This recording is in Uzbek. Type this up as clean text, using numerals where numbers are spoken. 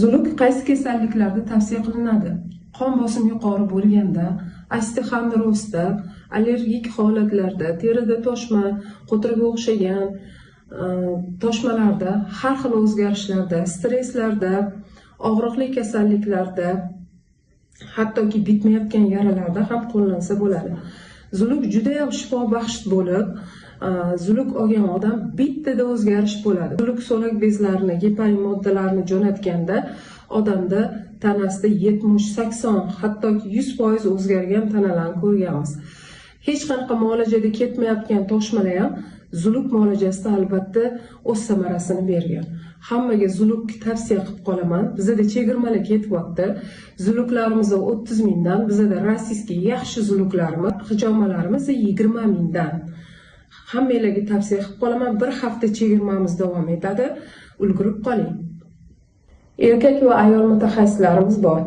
Zuluk qaysi kasalliklarda tavsiya qilinadi? Qon bosim yuqori bo'lganda, osteoxondrozda, allergik holatlarda, terida toshma, qo'tirga o'xshagan toshmalarda, har xil o'zgarishlarda, stresslarda, og'riqli kasalliklarda, hattoki bitmayotgan yaralarda ham qo'llansa bo'ladi. Zuluk judayam shifobaxsh bo'lib, zuluk olgan odam bittada o'zgarish bo'ladi. Zuluk so'lak bezlarini, geparin moddalarini jo'natganda odamda tanasida 70, 80, hattoki 100% o'zgargan tanalarni ko'rganmiz. Hech qanaqa muolajada ketmayotgan toshmalar ham zuluk muolajasida albatta o'z samarasini bergan. Hammaga zuluk tavsiya qilib qolaman. Bizada chegirmalar ketyapti. Zuluklarimiz 30 mingdan, bizada российский yaxshi zuluklarimiz, hijomalarimiz 20 mingdan. Hammanglarga tavsiya qilib qolaman. Bir hafta chegirmamiz davom etadi. Ulgurib qoling. Erkak va ayol mutaxassislarimiz bor.